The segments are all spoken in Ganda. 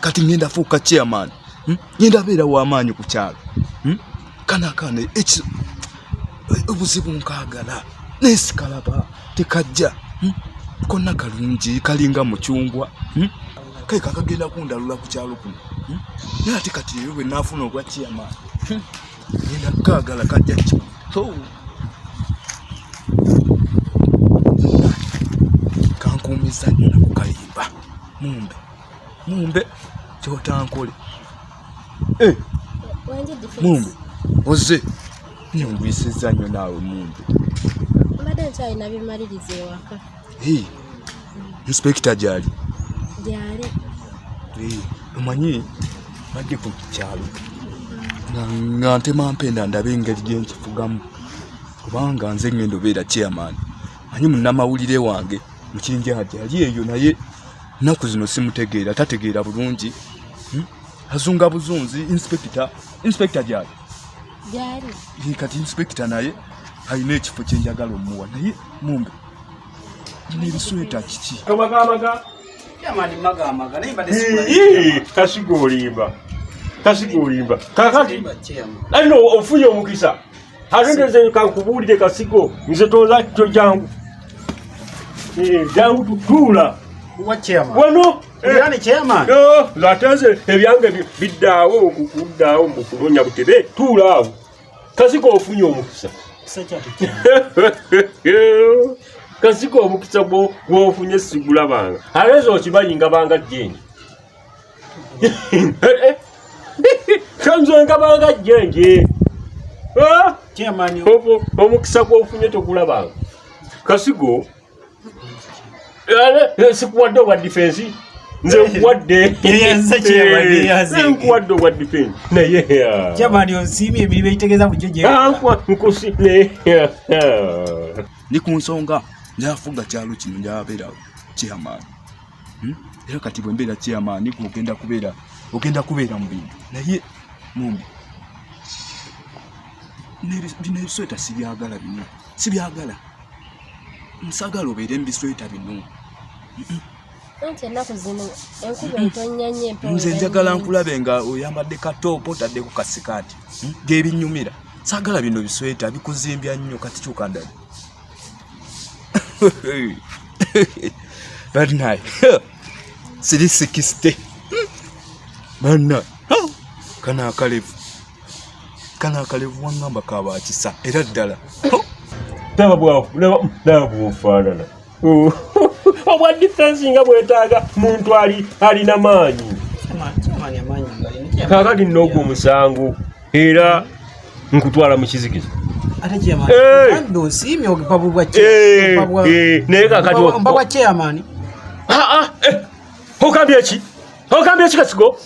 Kati ngenda fuuka chairman. Ngenda beera w'amaanyi ku kyalo. Kana akaana obuzibu nkaagala naye sikalaba, tekajja. Konna kalungi, kalinga mucungwa. Kaye kakagenda kundalula ku kyalo kuno. Naye ate kati leero bwe naafuna obwa chairman, ngenda kaagala, kajja ki. Kankuumiza nnyo nako kalimba. Mumbe mumbe kyotankole. Eh, mumbe ozze nyongwisizza nnyo naawe mumbe. Mbadde nkyalina bimaliriza ewaka. Inspector gyali? Gyali. Omanyi badde ku kyalo nga ntema mpenda ndabe engeri gyenkifugamu, kubanga nze ngenda obeera chairman. Manyi munnamawulire wange mukinjaji ali eyo, naye nnaku zino simutegeera, tategeera bulungi. Azunga buzunzi. Inspector, inspector gyali? Gyali. Kati inspector naye alina ekifo kyenjagala omuwa, naye mumbe n'ebisweta kiki? Kasiga olimba, kasiga olimba. Kakati alina ofunye omukisa, ate nze kankubuulire kasigo, nze toza kyo. Jangu, jangu tuula wano. Ate nze ebyange biddaawo okuddaawo mu kunoonya butebe. Tuula awo kasigo, ofunye omukisa. Kasiko omukisa gwofunye sigulabanga, ate nze okimanyi ngabanga jjenje, kanze ngabanga jjenje. Omukisa gwofunye togulabanga kasigo. Sikuwadde obwa defense, nze nkuwadde, nkuwadde obwa defense, naye Chairman, osiimye emirimu ekitegeeza bulijjo. Nkusi. Ndi ku nsonga, njafuga kyalo kino, njabeera chairman. Era kati bwe mbeera chairman, ogenda kubeera mu bintu, naye mumbi bino ebisweta sibyagala, bino sibyagala. Nsagala obeere mu bisweta bino. Anti ennaku zino enkuba etonnya nnyo, empewo. Nze njagala nkulabe nga oyambadde katoopo, otaddeko kasikaati, Gebinyumira. Saagala bino bisweta, bikuzimbya nnyo. Kati kyuka ndala bannaye, siri 60 banna. Kano akalevu, kano akalevu waŋŋamba kabakisa era ddala. Laba bwofaanana. Obwa defense nga bwetaaga muntu ali alina maanyi. Kaakati nno ogwo omusango era nkutwala mu kizikiza. Ate chairman, osiimye obwa Naye kakati bwa chairman. Ah, ah, ogambye ki? Ogambye ki kasigo?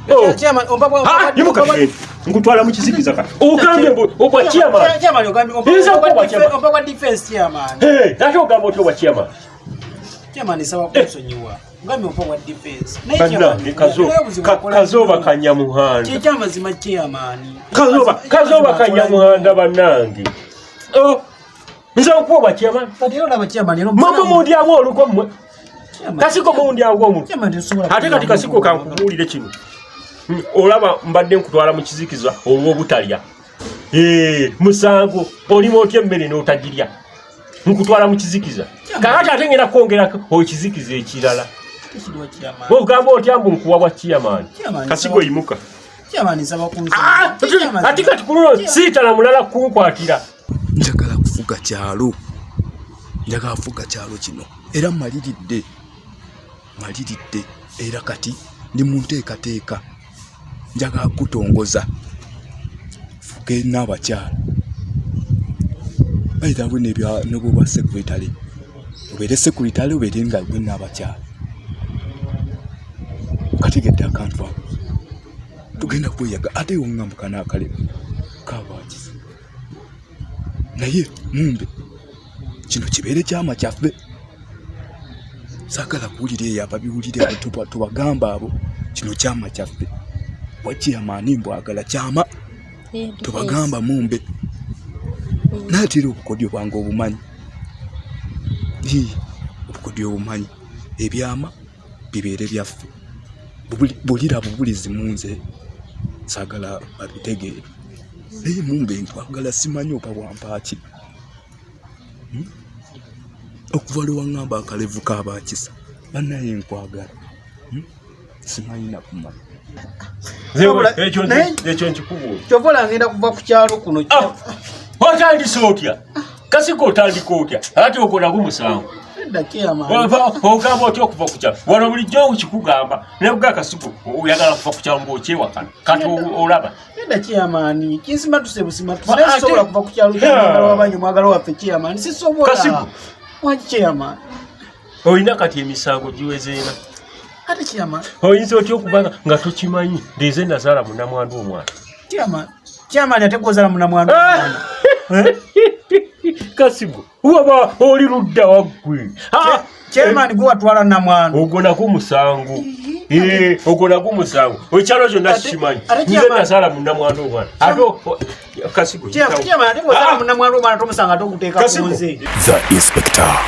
Oh. Chairman, ompa bwa Ah, yimuka tugende. Nkutwala mu kizikiza kati. Ogambye mbu obwa chairman. Chairman, ogambye Yinza okuba ompa chairman. ompa bwa defense, chairman. Eh, ate ogamba otya obwa chairman? Chairman, nsaba kunsonyiwa. Ogambye ompa bwa defense. Naye Bannange kazooba kanyamuhanda. Kyekyamazima, chairman. Kazooba kanyamuhanda bannange. Oh, nze nkuwa obwa chairman. Kati era olaba chairman era Mwe mundyamu olukwe mmwe. Chairman, Kasiko mundyamu omulwe. Chairman, tetusobola Ate kati kasiko kankubuulire kino. Olaba mbadde nkutwala mu kizikiza olw'obutalya. Eh, musango olima otya emmere n'otagirya? Nkutwala mu kizikiza. Kakati ate ngenda kwongerako ekizikiza ekirala. Tekiriwo, chairman. Ogamba otya mbu nkuwa bwa chairman? Chairman, Kasiko yimuka. Chairman, nsaba Ah, kunsonyiwa. ate kati ku luno siitala mulala kunkwatira. Njagala kufuga kyalo, njagala kufuga kyalo kino era maliridde, maliridde. Era kati ndi mu nteekateeka, njagala kutongoza fuge n'abakyala bayitawe nebwoba secretary, obeere secretary, obeere nga gwe n'abakyala. Kategedde akantu ako, tugenda kweyaga. Ate oŋŋamba kano akalevu kabakisa, naye mumbe kino kibeere kyama kyaffe. Saagala kuwulira eyo ababiwulira tubagamba abo, kino kyama kyaffe. Wakyamaani mbwagala kyama tubagamba mumbe. Naye ate era obukodyo bwange obumanyi. Ii, obukodyo obumanyi, ebyama bibeere byaffe. Bulira bubulizi mu nze saagala babitegeere, naye mumbe nkwagala, simanyi oba wampaaki. Okuva lwe waŋŋamba akalevu k'abakisa, bannaye nkwagala, Simanyi nakumanya. Ekyo nkikubuuza. Kyova olaba ngenda kuva ku kyalo kuno. Ah, otandise otya kasiko? Otandika otya ate ogwo nagwo musango? Ogamba otya okuva ku kyalo wano? Bulijjo kikugamba nekuga Kasigo, oyagala kuva ku kyalo ng'okyewakana, kati olaba. Nedda chairman, kinsimatuse busimatuse, naye sisobola kuva ku kyalo kyamwagala wabanyi, omwagala waffe chairman, sisobola. Kasigo. Wangi chairman? Olina kati emisango giwezeera. Ate chairman, oyinza otya okuba nga tokimanyi nze nazaala munamwandu omwana? Chairman, chairman, ate gwozala munamwandu omwana? Kasigo, waba oli ludda waggwe? Chairman, gwe watwala namwandu? Ogwo nagwo musango. Ogwo nagwo musango, ekyalo kyonna kikimanyi nze nazaala munamwandu omwana. Ate Kasigo, Chairman, ate gwozala munamwandu omwana, tomusanga ate oguteeka ku nze. The Inspector.